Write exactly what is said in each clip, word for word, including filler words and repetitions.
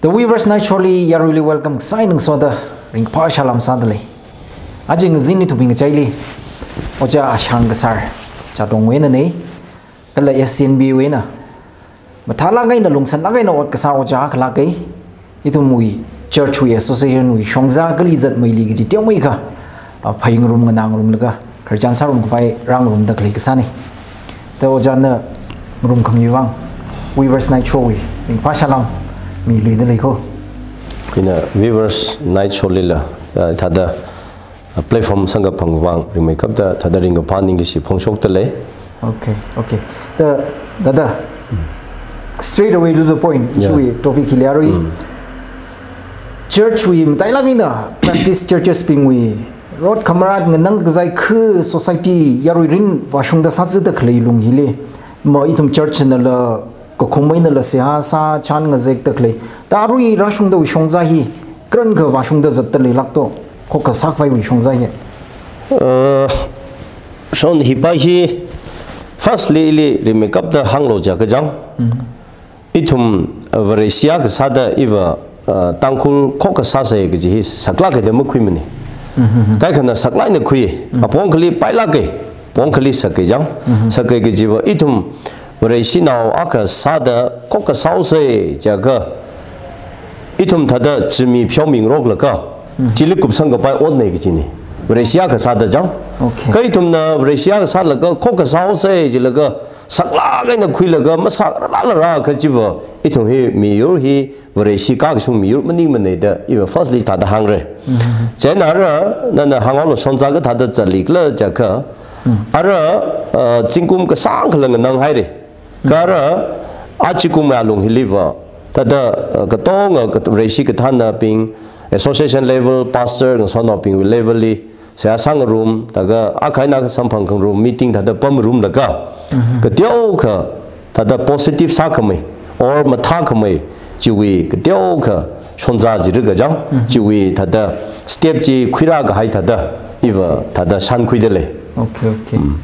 The Weavers Night Show li yaruili welcome kasā eina ngasoda ringphā salam sādalei. Aja ngazin ithumwui ngachaili Ojā Ashang Kasar Jadongwui einanei, kala S C N B wui eina mathālāk eina lungsanlāk eina ot kasā ojā khalākei. Ithumwui church wui association wui shongzā kali zatmeili kaji teomeikha, a, phāngarum nganāngarumlaga khararchan sārum kapai rāngarumda khalei kasānei. Da ojāna ngarumkhami vang Weavers Night Show wui ringphā salam miluidalei ko. Ina Weavers Night Show lila, a, thāda, a, platform samkaphang vang ringmeikapta thāda ringkaphā ningkashi phongshokdalei. Okay, okay. Da, da, da. Straight away to the point. Yeah. Ishiwui topic hili arui. Mm. Church wui matailāk eina Baptist churches bingwui rot khamarat nganang kazai khu society yarui rin vāshungda sāzada khalei lung hili, ma ithum church nala kakhum einala seihā sā chān ngazekda khalei. Da arui rāshungdawui shongzā hi karankha vāshungda zatdaleilāk to, khokkha sākhavaiwui shongzā hi? Uh, shon hipa hi firstly ili ringmeikapta hānglu jiakha chang. Mm. Ithum, uh, Vareshi akha sāda iva, uh, Tangkhul khokkha sāsei kaji hi saklākei da makhuimane. Mm-hmm. Kaikhana saklāk eina khui, mm, apong akhali pailākei, apong akhali sakkei chang. Mm-hmm. Sakkei kajiva ithum Vareshinao akha sāda khokkha sāhaosei jiakha, ithum thāda chimi pheomingaroklaga, mm, chili kupsang kapai otnei kajinei. Vareshi akha sāda chang. Okay. Kha ithumna Vareshi akha sālaga khokkha sāhaosei jilaga saklāk eina khuilaga masākhararlala rākha chiva, ithum hi miyur hi Vareshi kakashung miyur maningmanei da iva firstly thāda hāngra. Mm-hmm. Chieina ara nana hānghaolu shongzā kathāda zatlikhala jiakha, mm, ara, uh, zingkum kasāngkhala ngananghaira. Mm. Kha ara achikum alung hiliva thāda, uh, katonga, uh, kat-, Vareshi kathānabing, association level, pastor ngasotnaobingwui level li seihā sāngarum, laga akha eina akha samphang khangarum, meeting thāda pamngarumlaga, mhm, kateokha thāda positive sākhamei or mathākhamei chiwui kateokha shongzā jilaga chang, mhm, chiwui thāda step chi khuirākahai thāda iva thāda shānkhuidalei. Okay, okay. Mm.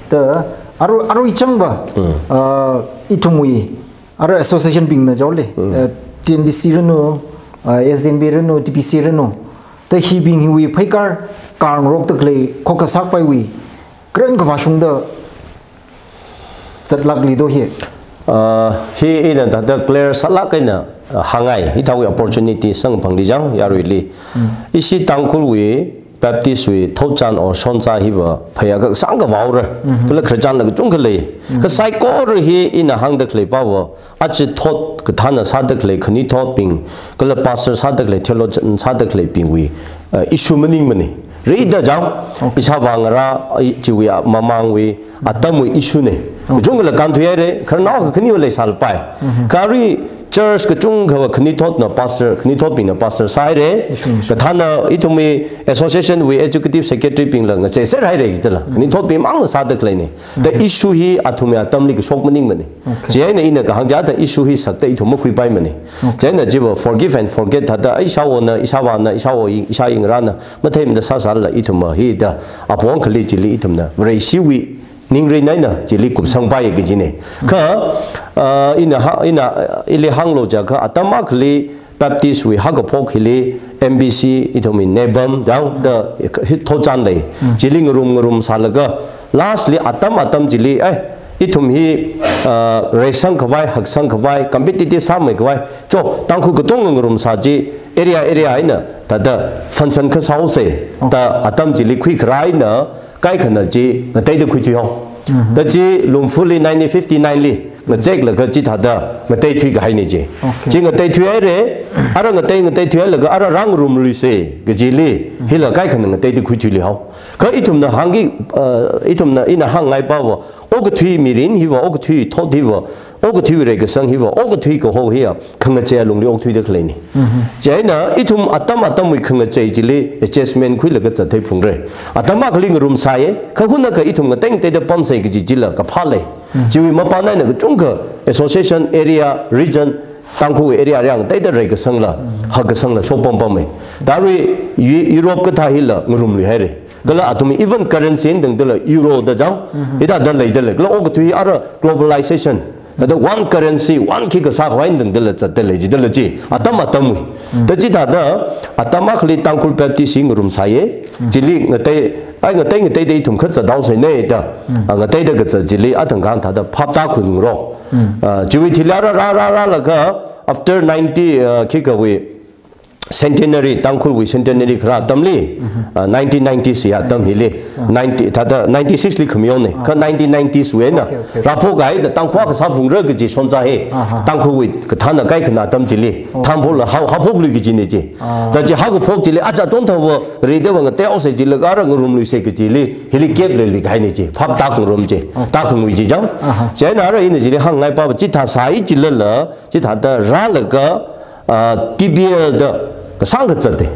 Da, arui, arui changva, mm, uh, ithumwui ara association bingna jaole, mm, uh, T N B C ranu, uh, S D N B ranu, T B C ranu, da hibing hiwui pheikar khangarokda khalei khokkha sākhavaiwui karankha vāshungda zatlākli do hi? Uh, hi ina thāda clear sālāk eina, uh, hāngngai, hithāwui opportunity samkaphangli chang yaruili. Mm. Ishi Tangkhulwui Baptist wui thotchan or shongzā hiva phayā kasāngkha vāhaora. Mhm. Kala khararchanla kachungkha lei. Mhm. Kha saikora hi ina hāngda khalei pava, aja thot kathāna sāda khalei khanithotbing, kala pastor sāda khalei, theologian sāda khaleibingwui, uh, issue maningmane. Rida chang, okay, ishāvā ngarā, i-, chiwui, uh, mamangwui, atamwui issue ne. Oh. Kachungkhala kānthuihaira, khararnao akha khaniva leisālapai. Mhm. Kha arui church kachungkhava khanithotna pastor, khanithotbingna pastor sāhaira. Issue, issue. Kathāna ithumwui association wui executive secretary bingla ngacheiserhaira jidala. Mhm. Khanithotbing mangna sāda khaleine. Da, mhm, issue hi athumwui atamli kashok maningmane. Okay. Chieina ina kahāng chiakha issue hi sakta ithum makhuipaimane. Okay. Chieina chiva forgive and forget thāda, ai, ishāwona, ishāvāna, ishāwo i-, ishāyingrana matheimada sāsālala ithum hi da apong akhali chili ithumna Vareshiwui ningrin eina chili kupsangpai kajine. Kha, uh, ina ha-, ina, uh, ili hānglu jiakha atam akhali Baptist wui haokaphok hili M B C ithumwui NEBAM chang da hi thotchan lei. Mm. Chili ngarum ngarum sālaga lastly atam atam chili, eh, ithum hi, uh, reisangkhavai, haksangkhavai, competitive sāmeikhavai, cho, Tangkhul katonga ngarum sā chi area area eina thāda function akha sāhaosei, okay, da atam chili khuikharā eina kaikhana chi ngateida khuithuihao. Mhm. Da chi Lungfuli nineteen fifty-nine li ngazeklaga chithāda ngateithui kahaine chi. Okay. Chi ngateithuihaire, ara ngatei ngateithuihailaga ara rāngarumluisei kajili, mhm, hila kaikhana ngateida khuithuiluihao. Kha ithumna hāngki, uh, ithumna ina hāngngai pava, okathui mirin hiva, okathui thot hiva, okathui reikasang hiva, okathui kaho hiya khangachei alungli okthuida khaleine. Mhm. Chieina ithum atam atamwui khangachei chili adjustment khuilaga zattheiphungra. Atam akhali ngarum sāye, kha hunakha ithum ngatei ngateida pamsei kaji chila kaphā lei. Mhm. Chiwui mapān eina kachungkha association area, region, Tangkhul area area ngateida reikasangla, mhm, hakkasangla shokpampamme. Da arui Eu-, Europe kathā hila ngarumluihaire. Kala athum even currency eina tangdala euro da chang, mhm, hithāda leidalei. Kala okathui ara globalization. Thāda one currency, one khi kasā khavai tangdala zatdalei jidala chi. Atam atamwui. Da chithāda, atam akhali Tangkhul Baptist hi ngarumsāya. Chili ngatei, ai ngatei ngateida ithum khat zathaosaina da. A, ngateida kazat chili athang kang thāda phaptākhui ngarok. A, chiwui thili rā, rā, rā, rālaga, after ninety, a, khikawui, centenary, Tangkhulwui centenary kharā atamli, ah, nineteen nineties ya atam hili, ninety, thāda ninety-six li khamayonne, kha nineteen nineties wui eina, Okay, okay. rāphok kahai da Tangkhul kasā phungra kaji shonza he, Aha. Tangkhulwui kathāna kaikhana atam chili, Oh. thamphokla hao, haophoklui kajina chi. Ah. Da chi haokaphok chili, aja tongthāva, rida va ngateosa chili, kara ngarumluisa kajili, hili gap leilui kahaina chi, phaptākhangarum chi, Okay. tākhangui chi chang. Aha. Chieina ara ina chili hāngngai pava, chithā sāi chilala, chithāda rālaga, ah, T B L da kasāng kazat te.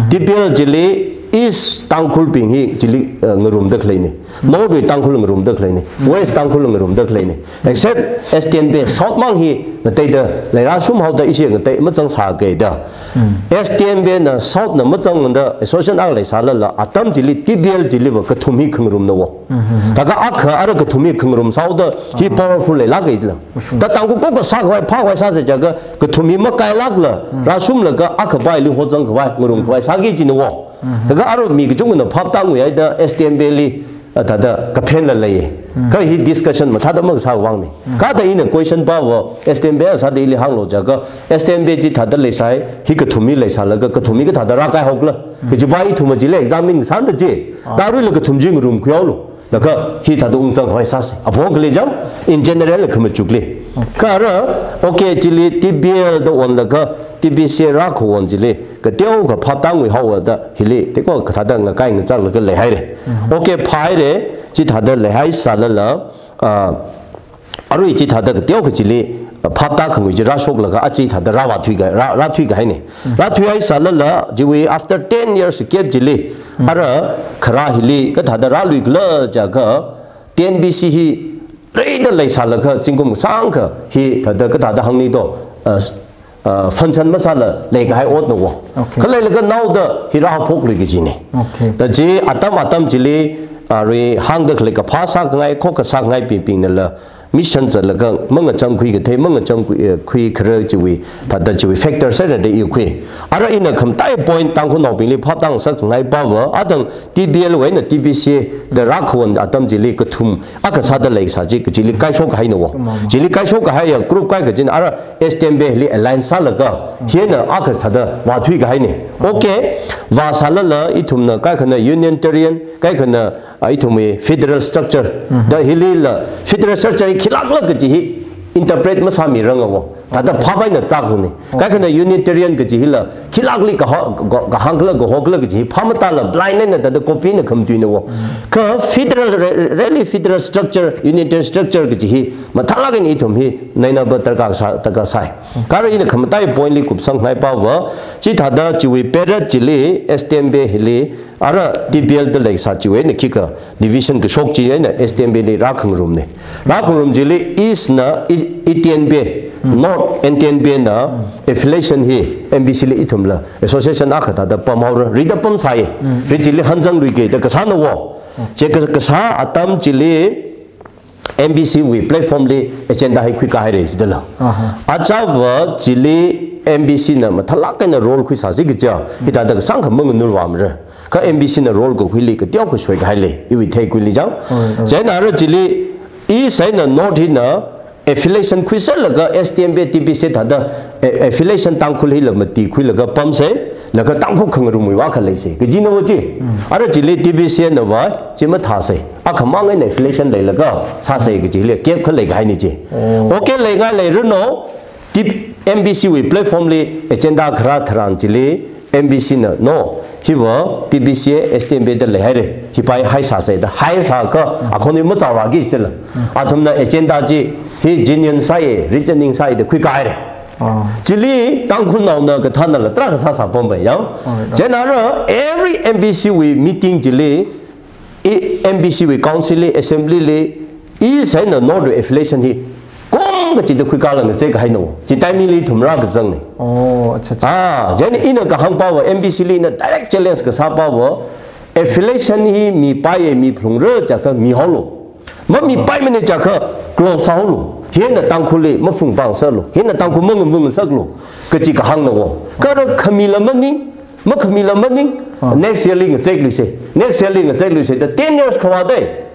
T B L chili East Tangkhulbing hi chili, ah, ngarumda khaleina. North wui Tangkhul ngarumda khaleina. West Tangkhul ngarumda khaleina. Except S T N B South mang hi ngateida leirāshum haoda ishi ngatei mazangsā kaida. S T N B na South na mazangda association akha leisālala atam chili T B L chili va kathum hi khangarumna wo. Thākha akha ara kathum hi khangarum sāhaoda hi powerful leilāk kaila. Da Tangkhul ko kasā khavai, phā khavai sāsa chiakha, kathum hi makailākla, rāshumlaga akha paili hozang khavai, ngarum khavai sāki jina wo. Thākha ara mi kachungkhana phaptāngui haida S T N B li, a, thāda kaphenla lei. Kha hi discussion mathāda makasā vangna. Kha da ina question pava, S T N B sāda ili hānglo chiakha, S T N B chithāda leisai, hi kathum hi leisālaga, kathum hi kathāda rākaihaokhala. Kaji pa ithum chili examine sāda chi, tāruila kathum chi ngarumkhuihaolu. Laga hithāda ungzang khavai sāsa. Apong kali jang, in general khamachukli. Kha ara, okay, chili T B L da onlaga, T B C rākhaon chili, kateokha phaptāngui haowa da, hili, teko kathāda ngakai ngazaklaga leihaira. Okay, phāhaira, chithāda leihaisālala, ah, arui chithāda kateokha chili, ah, phaptākhangui chi rāshoklaga, aja chithāda rāvāthui ka, rā, rāthui kahaina. Rāthuihaisālala, chiwui after ten years gap chili, ara kharā hili kathāda rāluikhala chiakha, T N B C hi rida leisālaga zingkum sangkha hi thāda kathāda hāngni to, ah, ah, function masāla leikahai otna wo. Okay. Khaleilaga naoda hi rāphoklui kajina. Okay. Da chi atam atam chili, ah, rui hāngda khalei kaphā sākhangai, khokha sākhangai pinpingnala, mission zatlaga mangachangkhui kathei, mangachangkhui, eh, khui khara chiwui, thāda chiwui factor sāra da i khui. Ara ina khamataiya point Tangkhulnaobingli phaptāngasakngai pava, athang T B L wui eina T B C da rākhaon atam chili kathum akha sāda leisā chi, kachili kaishok kahaina wo. Chili kaishok kahaiya group kai kajina ara S T N B li alliance sālaga, hina akha thāda vāthui kahaina. Okay, vāsālala ithumna kaikhana unitarian, kaikhana a, ithumwui federal structure. Da hilila federal structure hi khilākla kaji hi interpret masāmiranga wo. Thāda phap eina zākhaona. Kaikhana unitarian kaji hila khilākli kaha-, ka-, kahāngkhala kahokhala kaji hi phap matāla blind eina thāda copy eina khamatuina wo. Kha federal, re-, really federal structure, unitarian structure kaji hi mathālāk eina ithum hi nainaba darkar sā, darkar sai. Kha ara ina khamataiya point li kupsangngai pava, chithāda chiwui period chili S T N B hili, ara T B L da leisā chiwui eina khikha division kashok chi eina S T N B li rākhangarumna. Rākhangarum chili East na E-, E T N B, North N T N B na affiliation hi M B C li ithumla association akha thāda pamhaora, rida pamsai, ri chili hanzanglui kaida kasāna wo. Chi ka-, kasā atam chili M B C wui platform li agenda hi khuikāhaira jidala. Aha. Achāva chili M B C na mathālāk eina role khuisāsi kaja, hithāda kasāngkha manganurvāmara. Kha M B C na role kakhuili kateokha shoikahai lei, iwui theikhuili jang. Alright, alright. Chieina ara chili East eina North hina affiliation khuiserlaga S T N B T B C thāda, eh, affiliation Tangkhul hila mati khuilaga pamsa, laga Tangkhul khangarumwui vākha leisa. Kajina wo chi. Ara chili T B C na va, chi mathāsa. Akhamang eina affiliation leilaga sāsa kajili gap kha leikahaina chi. Oh. Okay, leingai leiranu, T-, M B C wui platform li agenda kharā tharan chili M B C na, no, hiva T B C S T N B da leihaira, hipai haisāsa da, haisākha, akhon hi mazāvāki jidala. Athumna agenda chi, hi genuine sai, reasoning sai da khuikāhaira. Ah. Chili Tangkhulnaona kathānala tarākha sāsā pampai yang. Alright. Chieina ara every M B C wui meeting chili, i M B C wui council li, assembly li, East eina North wui affiliation hi kum kachida khuikālana chikahaina wo. Chi timing li ithum rākazangna. Oh, acha, acha. Ah, chieina ina kahāng pava, M B C li ina direct challenge kasā pava, affiliation hi mipaiya, miphalungra chiakha mihaolu. Mamipaimana jiakha close sāhaolu. Hina Tangkhulli maphungvang sālu. Hina Tangkhul mangavung sālu. Kachi kahāngna wo. Kha ara khamila maning, makhamila maning. Ah. Next year li ngazekluise. Next year li ngazekluise. The ten years khavāda.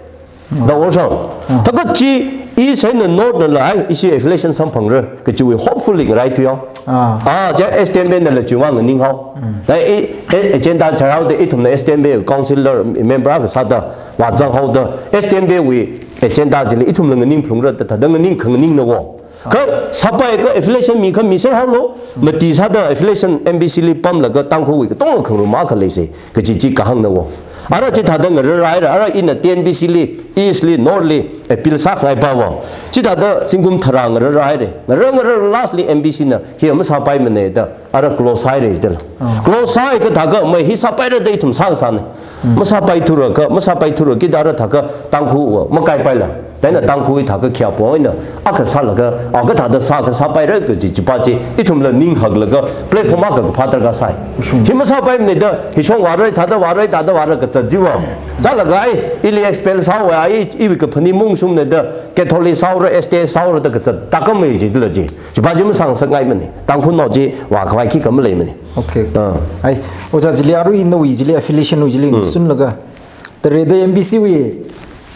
Da orshang. Ah. Thākha chi East eina North na la ai, ishi affiliation samphangra. Kachiwui hopefully ngarai thuiya. Ah. Ah, ja S T M B na la chiwui vang nganinghao. Mm. Da i, i, agenda charaoda ithumna S T M B councillor member kasāda vāzanghaoda S T M B wui agenda chili ithumla nganing phalungra da thāda nganing khanganingna wo. Kha sāpai kha affiliation mi kha miserhaolu, mati sāda affiliation M B C li pamlaga Tangkhulwui katonga khangarum akha leise, kachi chi kahāngna wo. Ara chithāda ngararhaira, ara ina T N B C li, East li, North li, appeal sāngai pa wo. Chithāda zingkum tharā ngararhaira, ngarar ngarar last li M B C na, hi masāpaimana da, ara close sāhaira jidala. Ah. Close sāhai kathākha, mai hi sāpaira da ithum sāngasāna. Masāpaithura kha, masāpaithura kida ara thākha Tangkhul wa makaipaila. Taina Tangkhul hi thākha khayā pong eina akha sālaga, a kathāda sā kha sāpaira kaji chipa chi, ithumla ning haklaga platform akha kaphā darkar sai. Hi masāpaimana da, hi shong vāra, thāda vāra, thāda vāra kazat jiwa. Zalaga ai, ili expel sāhaowa ai, iwui kaphaning mungshungna da, Catholic sāhaora, S T sāhaora da kazat, tākam mai jidala ji. Chipa chi masāngasakngaimana. Tangkhulnao chi vākhavai khikha maleimana. Okay. Ah. Ai, ojā chili arui nawui chili affiliation wui chili Hmm. ngasunlaga. Tareda M B C wui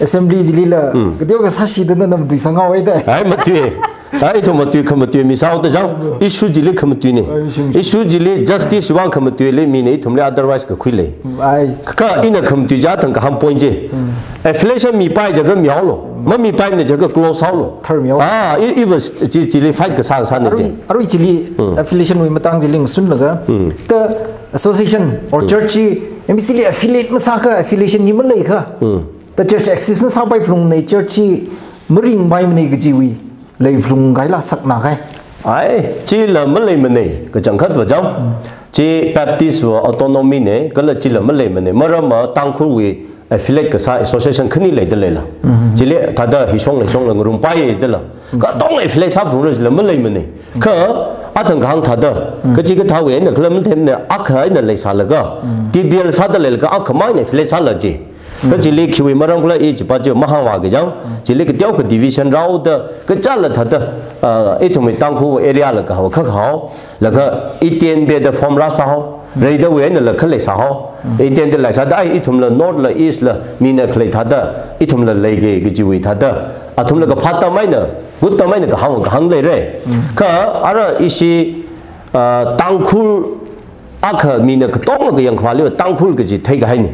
assembly chilila, Hmm. kateokha sāshida nana matui sāngaowa da. Ai, matui. Ai, ithum matui khamatui mi sāhaoda jang. Issue chili khamatuina. Ai, issue. Issue chili justice vang khamatuili mina ithumli otherwise kakhuilei. Ai. Kha ina khamatui ja thang kahāng point chi. Hmm. Affiliation mipai jiakha mihaolu. Mamipaimana jiakha close haolu. Tharmihaolu. Ah, i, i was chi, chili fight kasā sāna Arui, chi. Arui chili Hmm. affiliation wui matang chili ngasunlaga. Hmm. Ta association or Hmm. church chi M B C li affiliate masākha, affiliation hi maleikha. Hmm. Ta church exist masāpai phalungna, church chi maringpaimana kajiwui leiphalung kahaila sakna kahai. Ai, chila maleimana, kachangkhat vāzang. Hmm. Chi Baptist va autonomy na, kala chila maleimana. Maramva Tangkhulwui affiliate kasā association khani leidaleila. Mhm. Chili thāda hi shongla shongla ngarumpai dala. Mhm. Katonga affiliate sāphalungra chila maleimana. Kha athang kahāng thāda, Mhm. kachi kathāwui eina khala mathemna, akha eina leisālaga, Mhm. T B L sāda leilaga, akhamang eina affiliate sāla ji. Kha Mhm. chili khiwui maram khala i chipa chi mahāngvāki jang, chili kateokha division rāhaoda, kachāla thāda, ah, ithumwui Tangkhul area la kahao, kha kahao, laga i T N B da form rāsāhao, reidawui eina la khalei sāhao. I T N B da leisāda, ai, ithumla North la, East la, mina khalei thāda, ithumla leiki, kajiwui thāda. Athumla kaphā atam eina, good atam eina kahāng, kahāng leira. Mm. Kha ara ishi, ah, Tangkhul akha mina katonga kayāngkhavāli Tangkhul kaji theikahaina.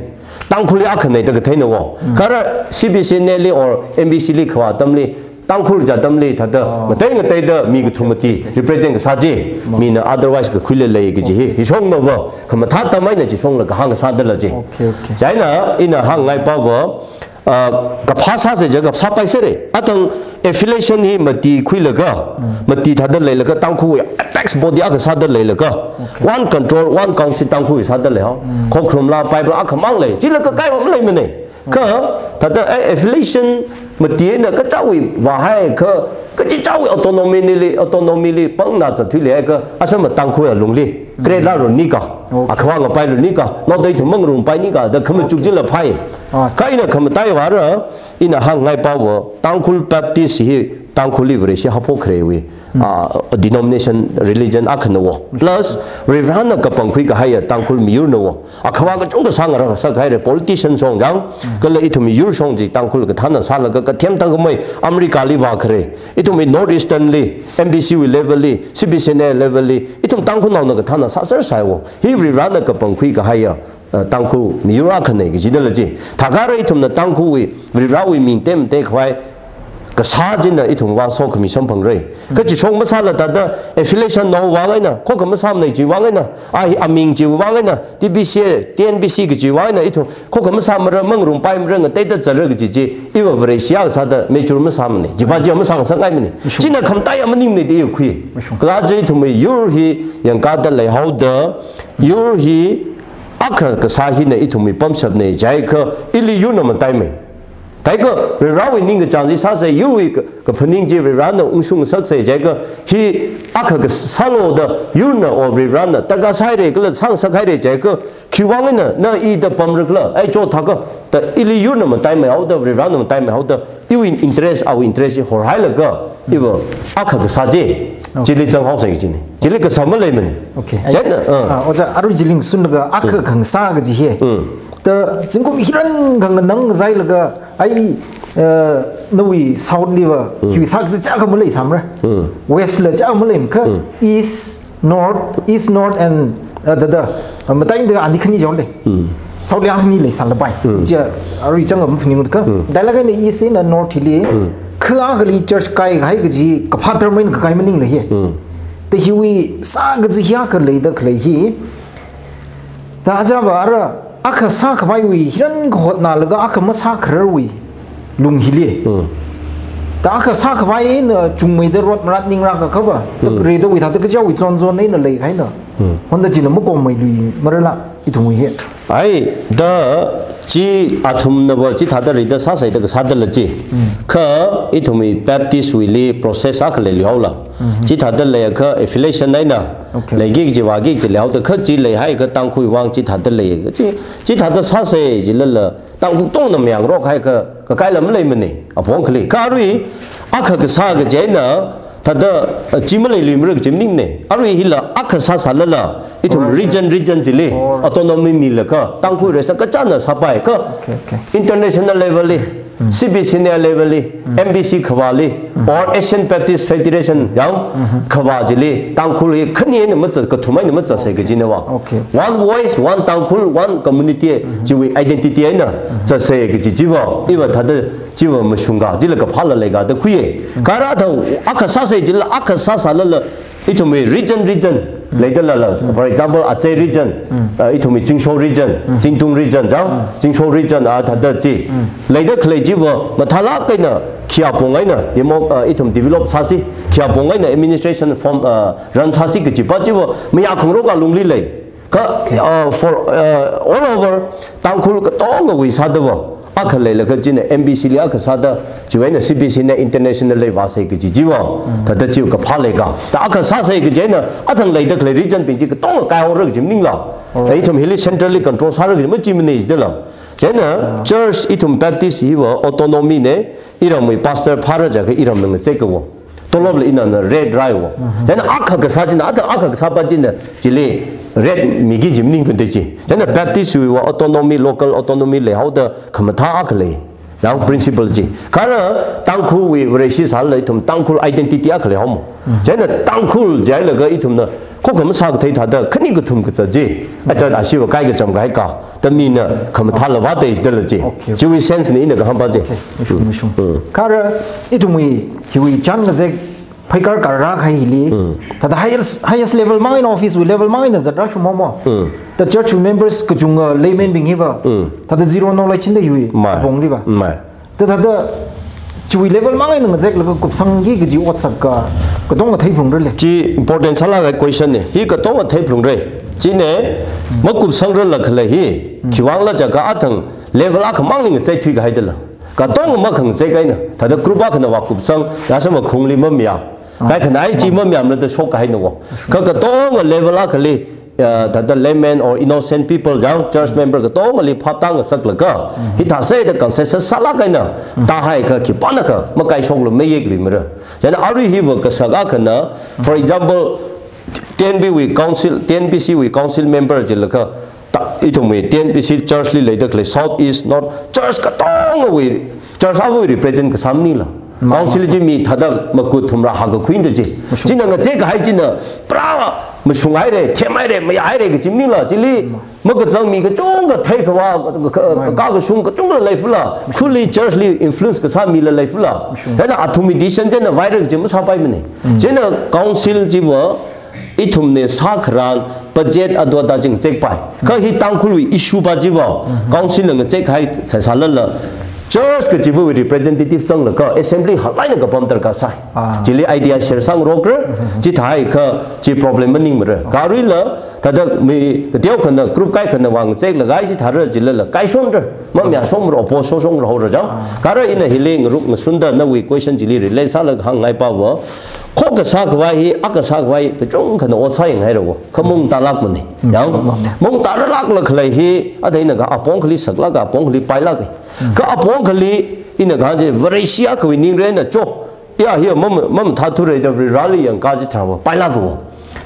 Tangkhulli akhana da katheina wo. Mm. Kha ara C B C N A li or M B C li khavā atamli, Tangkhul jat atamli thāda, Oh. ngatei ngateida mi kathum mati represent kasā chi, Oh. mina otherwise kakhuilei lei kaji hi, hi shongna va, khamathā atam eina chi shongla kahāng kasā dala chi. Okay, okay. Chieina, ina hāngngai pa va, ah, kaphā sāsa jiakha sāpaiserra. Athang affiliation hi mati khuilaga, Mm. mati thāda leilaga Tangkhul apex body akha sāda leilaga, Okay. one control, one council Tangkhul sāda leihao. Mm. Khokharum la Bible akhamang lei, chila kakai va maleimana. Kha, thāda, eh, affiliation mati eina kachāwui vāhai kha, kachichāwui autonomy li, autonomy li pangna zatthuili haiakha, asama Tangkhul alungli, Mm. create la run nika, Okay. akhava ngapai run nika, naoda ithum mangarumpai nika, da khamachuk Okay. chila phai. Ah. Kha ina khamataiva ra, ina hāngngai pa va, Tangkhul Baptist hi, Tangkhulli Vareshi haophok kharewui, Mm. ah, denomination, religion akhana wo. Plus, Varivarana kapangkhui kahaiya Tangkhul miyurna wo. Akhava kachungkha sāngarā sākhaira politician shong jang, Mm. kala ithum miyur shong chi Tangkhul kathāna sālaga kathem tangkhamei America li vākhare. Ithum mi North Eastern li, M B C wui level li, C B C N A level li, ithum Tangkhulnaona kathāna sāser sai wo. Hi Varivarana kapangkhui kahaiya, uh, Tangkhul miyur akhana kaji dala chi. Thākha ra ithumna Tangkhulwui, Varivarawui ming tem te khwai, kasā china ithum vang sokhami samphangra. Kha chi shong masāla thāda affiliation nao vang eina, khokha masāmana chi vang eina, a hi aming chi vang eina, T B C, T N B C kaji vang eina, ithum khokha masāmara, mangarumpaimara, ngateida zatra kaji chi, iva Vareshi akha sāda mature masāmana. Chipa chi masāngasakngaimana. Mashung. China khamataiya maningmana da i khui. Mashung. Kala chi ithumwui yur hi yangkada leihaoda, yur hi akha kasā hina ithumwui pamshapna jiakha, ili yurna mataimei. Thākha Varivarawui ningkachāng chi sāsa, yurwui ka, kaphaning chi Varivarana ungshung ngasaksa jiakha, hi akha kasā sālu da yurna or Varivarana darkar sāhaira kala sāngasakhaira jiakha, khiwui vang eina na i da pamra khala, ai cho thākha, da ili yurna mataimeihaoda, Varivarana mataimeihaoda, iwui interest, awui interest chi horhailaga, iva akha kasā chi, Okay. chili zanghaosei kajina. Chili kasā maleimana. Okay. Chieina, uh. Ah, Ojā, arui chili ngasunlaga akha Mm. khangasā kaji hi. Mm. Da zingkum hiran khanganang zailaga, ai, uh, nawui South liva, Mm. hiwui sākazā chiyākha maleisāmara. Mm. West la chiyākha maleimaka, Mm. East, North, East, North and, uh, da, da, uh, mataida ani khani jole. Mm. South li ani leisālapai. Mm. Ichā arui chang am phani ngut ka. Mm. Dalaga ni East na North li. Mm. Kha akhali church kaikahai kaji kaphā tharmain kakai maningla hi. Mm. Da hiwui sākazā hiyākha leida khalei hi. Da ajava ara akha sākhavaiwui hiran kahotnalaga akha masākhararwui lung hili. Mm. Da akha sākhavai eina chungmeida rot marat ningra kakhava. Da Mm. Redawui thāda kajiwui zon zon eina leikahaina. Mm. Honda china makommei luimarala ithumwui hi. Ai, da chi athumnava chithāda rida sāsei da kasāda la chi. Mm. Kha ithumwui Baptist wuili process akha leiluihaola. Mhm. Chithāda leiakha affiliation eina Okay. leiki kaji vāki kaji leihaoda kha chi leihaiakha Tangkhul vang chithāda lei. Chi, chithāda sāsei jilala Tangkhul katongna mayangrok haiakha kakaila maleimana, apong akhali. Kha arui, akha kasā kaji eina, thāda, uh, chi maleiluimara kaji maningmana. Arui hila akha sāsālala, ithum Alright. region, region chili, Alright. autonomy milaga, Tangkhul reisā kachāna sāpaikha, Okay, okay. international level li, Mm. C B C na level li, Mm. M B C khavāli, Mm. or Asian Baptist Federation yang Mm-hmm. khavā chili, Tangkhul hi khani eina mazat, kathum eina mazatsei kajina va. Okay. One voice, one Tangkhul, one community, Mm-hmm. chiwui identity eina Mm-hmm. zatsei kaji chiva, iva thāda chiva mashunga, chila kaphāla leika da khuiya. Mm. Kha ara thāda akha sāsei jila, akha sāsālala, ithumwui region, region, Mm. leidalala. Mm. For example, Achei region, Mm. uh, ithumwui Zingsho region, Mm. Zingtung region, jang, Mm. Zingsho region, ah, thāda chi. Mm. Leida khalei chiva, mathālāk eina, khi apong eina, demo, uh, ithum develop sāsi, khi apong eina administration form, uh, run sāsi kajipa chiva, mayākhangarok alungli lei. Kha, Okay. uh, for, uh, all over, Tangkhul katongawui sādava, akha leilaga china M B C li akha sāda, chiwui eina C B C na international level sāsei kaji chiva, Mm. thāda chiva kaphā leika. Da akha sāsei kaji eina, athang leida khalei region bing chi katonga kaihaora kaji maningla. Alright. Ithum hili centrally control sāra kaji machimana jidala. Chieina, Ah. church ithum Baptist hiva autonomy na, iramwui pastor phāra jiakha iramna ngazek kavo. Tolopla inana rate raivo. Mhm. Chieina akha kasā china, athang akha kasāpa china, chili rate miki kaji maningmana da chi. Chieina Baptist wuiva autonomy, local autonomy leihaoda khamathā akha lei. Yang principle chi. Kha ara Tangkhulwui Vareshi sālala ithum Tangkhul identity akha leihaomo. Mhm. Chieina Tangkhul jilaga ithumna khokha masākathei thāda khani kathum kazat chi. Athāda ashiva kai kacham kahai ka. Da mina khamathāla vātei jidala chi. Okay, okay. Chiwui sense na ina kahāngpa chi. Okay, mashung, mashung. Mm. Kha ara ithumwui, hiwui chān ngazek phaikar karra kahai hili. Mm. Thāda highest, highest level mang eina office wui level mang eina zatra shumomo. Mm. Da church members kachunga layman bing hiva. Mm. Thāda zero knowledge eina hiwui Mai. apongli va. Mai. Da thāda chiwui level mang eina ngazeklaga kupsangki kaji otsak ka, katonga theiphalungra le. Chi important sālāk kahai question na. Hi katonga theiphalungra. China, makupsangrarla khalei hi, Mm. khiwuivangla jiakha athang level akhamangli ngazek thuikahaidala. Katonga makhangazek eina, thāda group akhana vākupsang, yāsāma khungli mamayā. Ah. Kaikhana ai chi mamayāmala da shokkahaina vo. Kha katonga level akhali, uh, thāda layman or innocent people, jang church member katongali phaptāngasaklaga, Mm. hithāsei da consensus sālāk eina, Mm. tāhaiakha khipānakha makaishokla mayekluimara. Chieina arui hiva kasak akhana, for example, T N B wui council, T N B C wui council member jilaga, ta, ithumwui T N B C church li leida khalei South East North church katongawui church avawui represent kasā maningla. Ma, Council ma. chi mi thāda makut thumrā hāngkakhuida chi. Mashung. China ngazek kahai china pra mashunghaira, themhaira, mayāhaira kaji maningla. Chili Ma. makazang mi kachungkha theikhavā, ka, ka, Ma. kakashung kachungkha leifala. Mashung. Khuli church li influence kasā mila leifala. Mashung. Chieina athumwui decision china vaira kaji masāpaimana. Mm. Chieina council chiva ithumna sākharan budget adota chi ngazekpai. Kha hi Tangkhulwui issue pa chiva, Mhm. council na ngazek kahai sāsālala, church kajivawui representative zanglaga assembly halaina kapam darkar sai. Ah. Chili idea share sāngarokra, Mhm. chithāhaiakha chi problem maningmara. Kha aruila, thāda mi kateokhana, group kaikhana vang ngazeklaga chithāra jilala, kaishonra, mamayāshonra, oppose shosongra haora jang. Ah. Kha ara ina hili ngaruk ngasunda nawui question chili relate sālaga hāngngaipa va, Khokha sākhavai hi, akha sākhavai, kachungkhana ot sāyanghaira vo. Kha maungtālākmana. Mm. Yang, Mm. maungtārarlākla khalei hi, athāna kha apong akhali saklāka, apong akhali pailāka. Mm. Kha apong akhali, Ina kahāng chi Vareshi akhawui ningrei eina cho. Ya hi mam, mamathāthura da Vareli yangkā chitharan va pailāka va.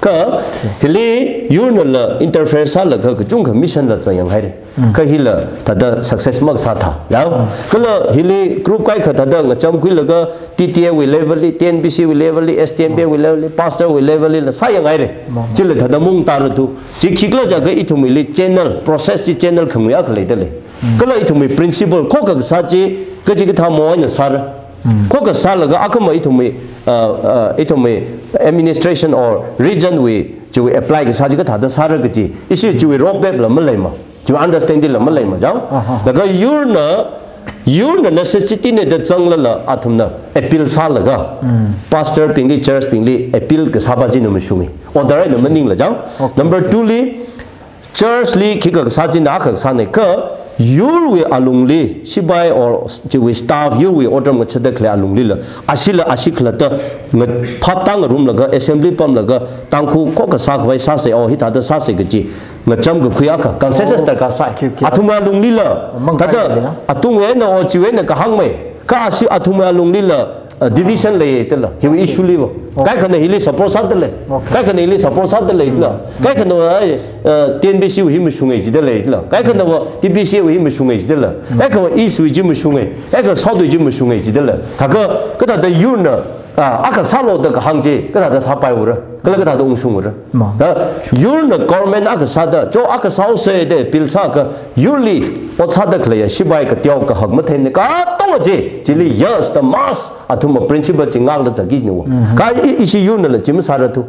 Kha hili yurnala interfere sālaga kachungkha mission la zanghaira. Kha hila thāda success makasā thā. Yang, kala hili group kaikha thāda ngachamkhuilaga T T A wui level li, T N B C wui level li, S T M B wui level li, pastor wui level li la sāyanghaira. Chila thāda maungtāra tu. Chi khikhala jiakha ithumwuili channel, process chi channel khangui akha leidalei. Kala ithumwui principle khokkha kasā chi, kachikathā mo eina sāra. Khokkha sālaga akhama ithumwui, uh, uh, ithumwui administration or region wui chiwui apply kasā chi kathāda sāra kaji. Ishi chiwui roadmap la maleima. Chiwui understanding la maleima jang. Aha. Laga yurna, yurna necessity ne da zanglala athumna appeal sālaga. Pastor bingli, church bingli appeal kasā pa china mashunga. Order eina maningla jang. Okay. Number two li, church li khikha kasā china akha kasāna kha, yurwui alungli, shipai or chiwui staff, yurwui otram ngachada khalei alunglila, ashila ashi khalatta, nga phaptā ngarumlaga, assembly pamlaga, Tangkhul khokkha sākhavai sāsa, o hithāda sāsa kaji, ngachamkakhui akha, consensus darkar sai. Okay, okay. Athum alunglila, mang thāda, kaile ya? Atung eina o chiwui eina kahāngmei, kha ashi athum alunglila, uh, division lei jidala, hiwui issue li va. Okay. Kaikhana hili support sādalei. Okay. Kaikhana hili support sādalei jila. Kaikhana va, ai, uh, T N B C wui hi mashunga jidalei jila. Kaikhana va T B C wui hi mashunga jidala. Kaikha va East wui chi mashunga. Kaikha South wui chi mashunga jidala. Thākha, kathāda yurna, ah, akha sālu da kahāng chi, kathāda sāpaiura. Kala kathāda ungshungra. Ma. Da, yurna government akha sāda, cho akha sāhaosa da appeal sākha, yurli ot sāda khaleiya shipai kateo kahak matheimana, katonga chi, chili yes, the mass, athumwui principle chi ngakla zaki ni wa. Kha i, ishi yurnala chi masāra tu.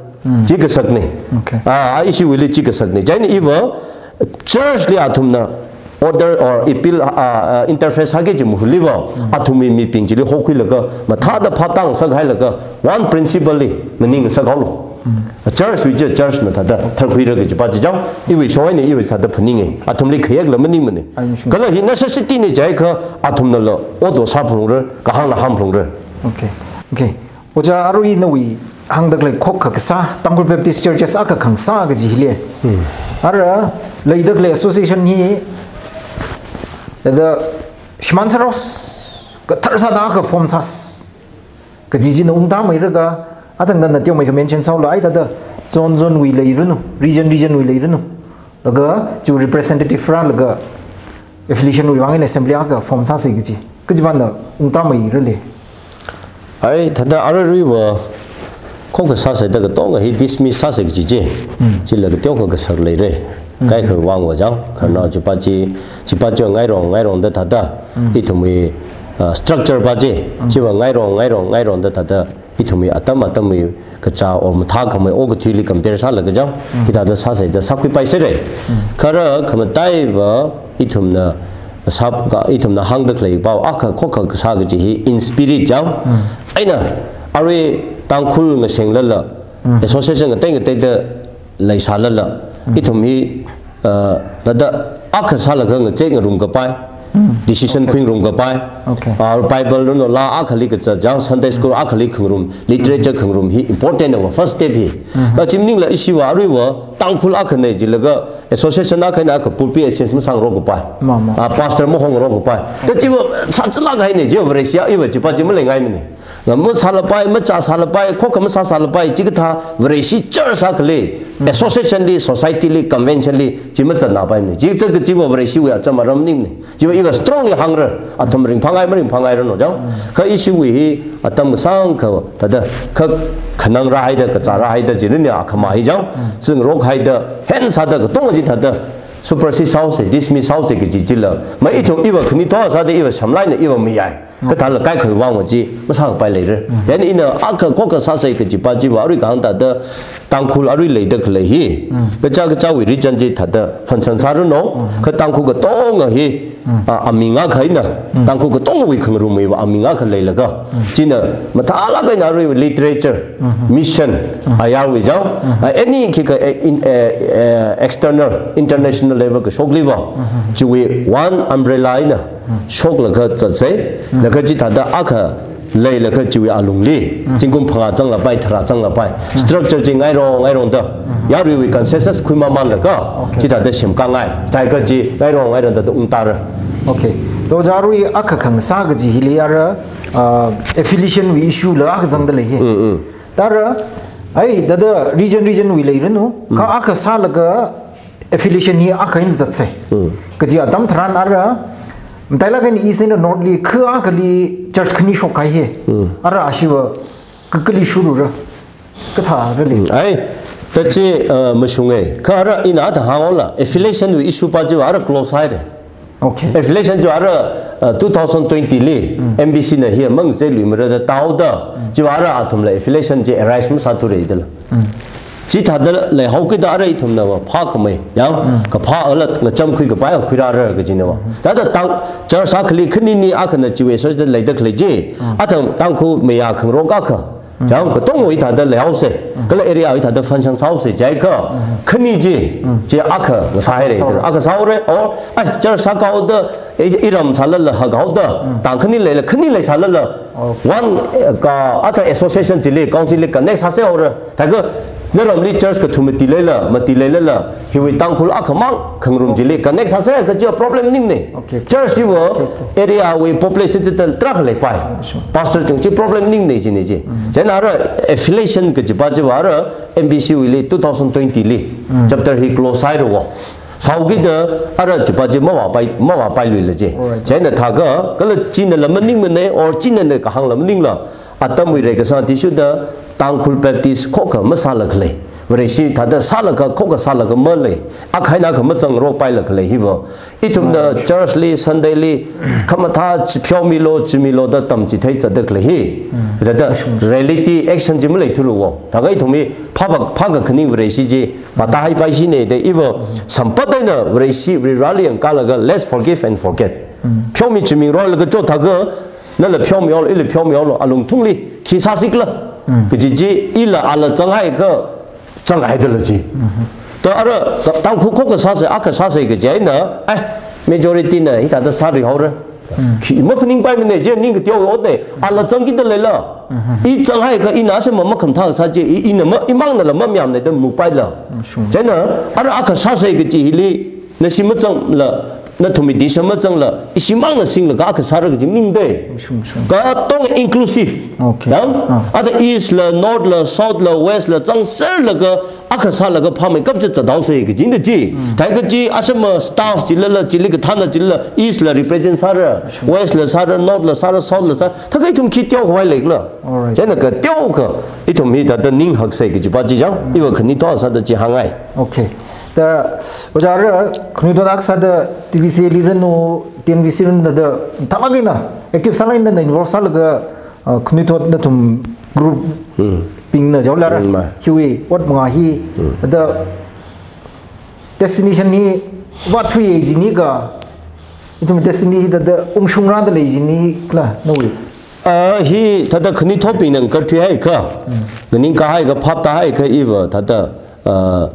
Chi kasakna. Okay. Ah, ah, ishiwuili chi kasakna. Chieina iva, church li athumna, order or appeal, ah, ah, interface sāki kaji mahuli va, athumwui mibing chili hokhuilaga, mathāda phaptā ngasakhailaga, one principle li, maning ngasakhaolu. Church wui chi church na thāda, tharkhuira kaji pa chi jang, iwui shong eina iwui thāda phaninga, athumli khayekla maningmana. Ai, mashun. Kala hi necessity na jiakha, athumnala, ot va sāphalungra, kahāngla hāngphalungra. Okay. Okay. Ojā arui nawui hāngda khalei khokkha kasā, Tangkhul Baptist Churches akha khangasā kaji hili. Ara leida khalei association hi, thāda shimān sāros, kathar sāda akha form sāsa kaji china ungtāmeira kha, athang thāda teomeikha mention sāhaolu, ai thāda zone zone wui leiranu, region region wui leiranu. Laga chi representative rālaga affiliation wui vang eina assembly akha form sāsa kaji. Kaji pāna ungtāmeirale. Ai, thāda ararui va, khokkha sāsa da katonga hi dismiss sāsa kaji chi. Chila kateokha kasak leira. Kaikha vang va jang, khararnao chi pa chi, chi pa chi ngairong, ngairongda thāda. Ithumwui, ah, structure pa chi, chi va ngairong, ngairong, ngairongda thāda. Ithumwui atam atamwui kachā or mathākhamei okathuili compare sālaga jang, hithāda sāsa da sākhuipai sāra. Kha ara khamataiva ithumna sāp ka, ithumna hāngda khalei pao akha khokkha kasā kaji hi in spirit jang. Eina arui Tangkhul ngasenglala, association ngatei ngateida leisālala, ithum hi, uh, thāda akha sālaga ngazek ngarumkapai, decision khuingarumkapai, okay, ah, Bible rano laa akhali kazat jang, Sunday school akhali khangarum, literature khangarum hi important na va first step hi. Kha chi maningla ishiva aruiva Tangkhul akhana jilaga association akhana akha pulpit exchange masāngarokkapai. Ma, ma. Ah, pastor mahongarokkapai. Kha chiva sāzālāk haina, chiva Vareshi iva chi pa chi maleingaimana. Nga masālapai, machāsālapai, khokkha masāsālapai, chikathā Vareshi church akhali, association li, society li, convention li, chi mazatnapaimana. Chizat kachiva Vareshiwui acham aram maningmana. Chiva iva strongly hāngra, athum ringphāngai maringphāngairanu jang. Kha ishiwui hi atam kasāngkha thāda, kha khanang rāhaida, kazā rāhaida, chili ni akhama hi jang, zingrok haida, hen sāda, katonga chi thāda, supersede sāhaosa, dismiss sāhaosa kaji chila. Ma ithum iva khanitho sāda iva shamlaina iva mayai. Kathāla kaikhawui vang va chi masāpai leira. Then ina akha khokkha sāsa kaji pa chiva arui kahāng thāda Tangkhul arui leida khalei hi. Kacha kachawui region chi thāda function sāranu. Kha Tangkhul katonga hi, ah, aming akha eina. Tangkhul katongawui khangarumwui va aming akha leilaga. China mathālāk eina arui literature, mission, ayarwui jang, ah, any khikha, eh, in, eh, eh, external, international level kashokli va, chiwui one umbrella eina shoklaga zatsa, laga chithāda akha leilaga chiwui alungli, zingkum phangā zanglapai, tharā zanglapai, structure chi ngairong ngairongda, yaruiwui consensus khuimamānlaga, okay, chithāda semkāngai, thākha chi ngairong ngairongda ungtāra. Okay. To ojā arui akha khangasā kaji hili ara, ah, affiliation wui issue la akha zangda lei hi. Mm, mm. Thāra, ai, thāda region, region wui leiranu, kha akha sālaga affiliation hi akha eina zatsei. Mm. Kaji atam tharan ara, matailāk eina East eina North li, kha akhali church khani shokkahai hi. Mm. Ara ashiva, ka-, kali shurura. Kathā rali. Mm, ai, thāda chi, uh, mashunga. Kha ara ina athang hānghaola, affiliation wui issue pa chiva ara close haira. Okay. Affiliation chiva ara, uh, two thousand twenty li, Mm. M B C na hi mang zai lui mara da tao da, Mm. chiva ara athumla affiliation chi arise masāthura dala. Mm. Chithāda leihao kida ara ithumna va phākhamei, yang, Mm. kaphā ala ngacham khui kapai khuirāra kajina va. Mm. Thāda Tang, church akhali khanini akhana chiwui so da leida khalei chi, Mm. athang Tangkhul maya khangarok akha. Chang, katongwui thāda leihaosa. Kala area wui thāda function sāhaosa, jiakha, khani chi, chi akha sāhaira, akha sāhaora, or, ai, church sākahao da, i, iram sālala, hakahao da, tang khani leila, khani leisālala, one, eh, ka, other association chili, council li connect sāsa haora, thākha, naramli church kathum mati leila, mati leilala, hiwui Tangkhul akhamang, khangarum chili, connect sāsa, kaji problem maningmana. Okay. Church hiva Okay, okay. area wui population chi tarākha leipai. Sure. Pastor chungchi problem maningmana jina chi. Mm. Chieina ara affiliation kajipa chiva ara M B C wuili two thousand twenty li Mm. chapter hi close haira wo. Sāhaokida ara chipa chi mavāpai, mavāpailuila chi. Alright. Chieina thākha, kala chinala maningmana, or chinana kahāngla maningla. Atamwui reikasang athishurda Tangkhul Baptist khokha masāla khalei. Vareshi thāda sālaga khokha sālaga malei. Akha eina akha mazangrokpaila khalei hiva. Ithumna Right. church li, Sunday li, khamathā chi pheomilu, chimilu da tamchithei zatda khalei hi. Mm. Thāda Ashung. reality action chi maleithura wo. Thākha ithumwui phāpa, phākakhaning Vareshi chi, matahaipaishi ne da iva sampat eina Vareshi, Vareli yangkalaga, let's forgive and forget. Mm. Pheomi chimingroilaga cho thākha, nala pheomihaolu, ila pheomihaolu, alungthungli, khi sāsi khala. Mm. Kaji chi, ila ala zanghaiakha, zanghaidala chi. Mm-hmm. To ara, ta-, Tangkhul khokha sāsa, akha sāsa kaji eina, ai, majority na, hithāda sārihaora. Mm. Khi maphaningpaimana, chi ning kateowa otna, ala zangkida leila. Mm-hmm. I zanghaiakha, ina sema makhamathā sā chi, i, ina ma, imangnala mamayāmana da mupaila. Mm, sure. Chieina, ara akha sāsa kaji hili, nashi mazangla, nathumwui decision mazangla, ishimangna singlaga akha sāra kaji maningda. Sure, sure. Katong inclusive. Okay. Yang? Ah. Ata East la, North la, South la, West la, zangserlaga, akha sālaga phāmeikap chi zathaosa kajina chi. Mm. Thākha chi, asama staff chilala, chili kathāna chilala, East la represent sāra, Sure. West la sāra, North la sāra, South la sāra. Thākha ithum khi teokhavai lei khala. Alright. Chieina kateokha, ithum hithāda ninghaksa kajipa chi chang, Mm. iva khanuithot sāda chi hāngngai. Okay. Ta, ojā ara, khanuithot akha sāda T B C li ranu, T N B C ranu da, thālāk eina, active sālāk eina involve sālaga, uh, khanuithot nathum group Mm. bingna jaolara, Mm, ma. hiwui, ot manga hi, Mm. da, destination hi, vāthuiya jinika, ithum destiny hi thāda ungshungrāda lei jinikhala, nawui. Ah, hithāda khanuithotbingna ngarthuihaiakha, Mm. nganingkahaiakha, phaptāhaiakha iva thāda, ah,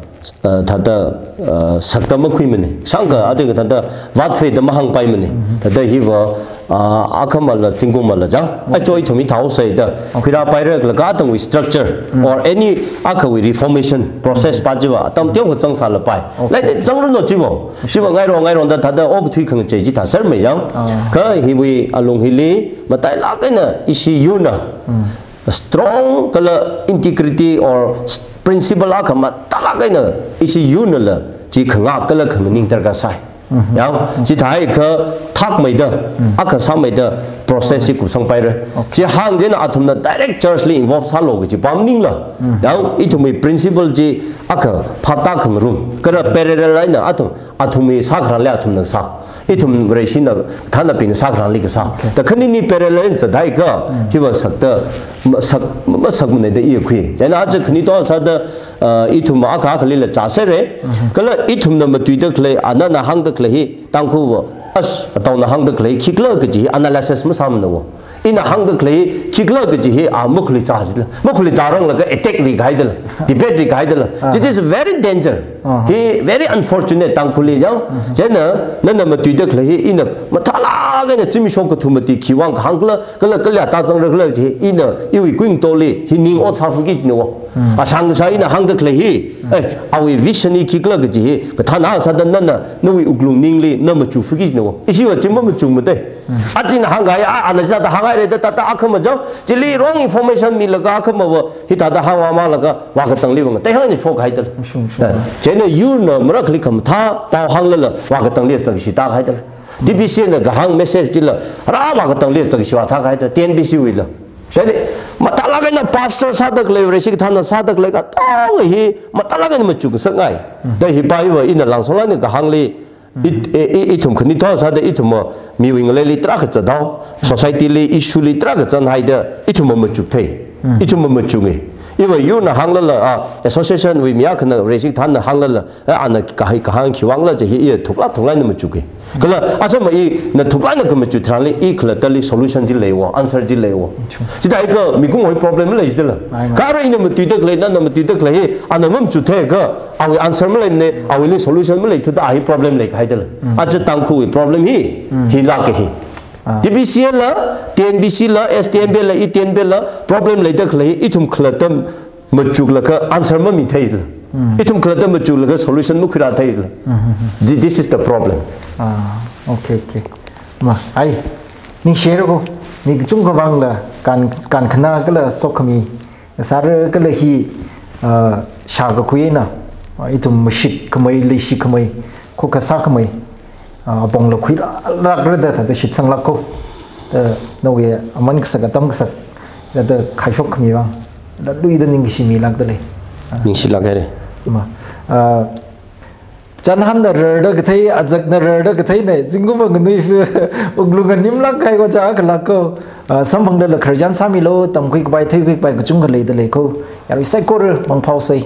ah, thāda, ah, sakta makhuimana. Sangkha, athikha thāda vātfeida mahāngpaimana. Mm-hmm. Thāda hiva, ah, akhamala, zingkumala chang. Okay. Achoi ithum hithāhaosa da. Okay. Khuirāpaira khala katongwui structure Mm. or any akhawui reformation process pa chiva atam teokha zangsālapai. Okay. Like, zangranu chiva. Chiva ngairo, ngairo da thāda okathui khangachei chi thāsermei yang. Ah. Kha hiwui alung hili, matailāk eina ishi yurna. Mm. Strong kala integrity or s-, principle akha matailāk eina ishi yurnala chi khangak kala khanganing darkar sai. Mhm. Yang, chithāhaiakha thakmeida, Mm. akha sāmeida process chi kupsangpaira. Okay. Chi hāng chieina athumna direct church li involve sālu kajipa maningla. Mm. Yang, ithumwui principle chi akha phaptā khangarum. Kala parallel eina athum, athumwui sākharāli athumna sā. Ithum Vareshina thānabingna sākharāli kasā. Okay. Ta khanini parallel eina zathaiakha, Mm. hiva sakta, ma-, sak, masakmana da iya khui. Chieina aja khanuithot sāda, ah, ithum akha akhalila chāsera. Mhm. Kala ithumna matuida khalei, anana hāngda khalei hi, Tangkhulva, as, ataona hāngda khalei, khikhala kaji hi analysis masāmana wo. Ina hāngda khalei, khikhala kaji hi, a, makhuli chā jila. Makhuli chāranglaga attack rikhaidala, debate rikhaidala. Ah. It is very danger. Aha. Hi very unfortunate Tangkhulli jang. Chieina, nana matuida khalei hi, ina mathālāk eina zimiksho kathum mati khiwui vang kahāng khala, kala kala ta zangrar khala chi, ina iwui kuingateoli, hi ning ot sāfaki jina wo. Ashang kasā ina hāngda khalei hi, eh, awui vision hi khikhala kaji hi, kathāna sāda nana, nawui wuklung ningli, na machukfaki jina wo. Ishiva chi mamachukmatei. Aja ina hāngkahai, a, ana zada hānghaira da, ta, ta, akhama jang, chili wrong information milaga akhama va, hithāda hāngvāmalaga, vākatangliva ngatei hāngna shokhaida. Shung, shung. Chieina yurna marakhali khamathā pao hānglala, vākatangli zangshi tāhaida. T B C na kahāng message chila, rā vākatangli zangshi vāthahaida, T N B C wuila. Chieina, mathālāk eina pastor sāda khalei, Vareshi kathāna sāda khalei, katonga hi, mathālāk eina machukngasakngai. Da hi paiva ina langsolana kahāngli, I, i, i, ithum khanithao sāda ithum miwui ngaleili tarākha zatdao, society li, issue li tarākha zathaida, ithum machukthei. Ithum machukngai. Iva yurna hānglala, a, association wui mi akhana Vareshi kathāna hānglala, a, ana kahai kahāng khiwui vangla chi hi i thuklāk thuklāk eina machukngai. Kala, asama ina thuklāk eina khamachuk tharanli, i khalattali solution chi lei wo, answer chi lei wo. Chithākha mikumo hi problem lei chithāla. Ai, ai. Kha arui ina matuida khalei, nana matuida khalei hi, ana mamachukthei kha, awui answer maleimana, awuili solution maleithuda hi problem leikahaidala. Aja Tangkhulwui problem hi, hilāka hi. Ah. T B C la, T N B C la, S T N B la, E T N B la, problem leida khalei, ithum khalatta machuklaga answer mamitheila. Ithum khalatta machuklaga solution makhuirātheila. Thi-, this is the problem. Ah, okay, okay. Ma, ai, ningshira ko, mi kachungkha vangla, kan, kankhana kala sokhami, sāra kala hi, ah, shākakhui eina, ah, ithum mashitkhamei, leishikhamei, khokkha sākhamei, ah, apongla khuirālākra da, thāda shitsanglāk ko. Da, nawui aman kasak, atam kasak, da, da khaishokkhami vang, da luida ningkashi milākda lei. Ah. Ningshilāk haira. Ma, ah, chānhanna rarda kathei, azakna rarda kathei nei, zingkumva nganui wuklung animlāk kahai ko chākhalāk ko. Ah, samphangdala khararchan sāmilu, tamkhui kapai, thuikhui kapai kachungkha leida lei ko. Yarui saikora mangphaosei.